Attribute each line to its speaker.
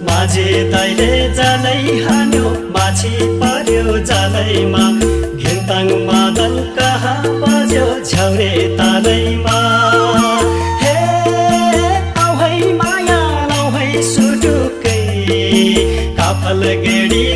Speaker 1: माझे दाइले जालै हान्यो माछी पर्यो जालैमा घिन्ताङ मादल कहाँ बज्यो झ्याउरे तालैमा हे आउ है माया लाउ है सुटुकै काफल गेडी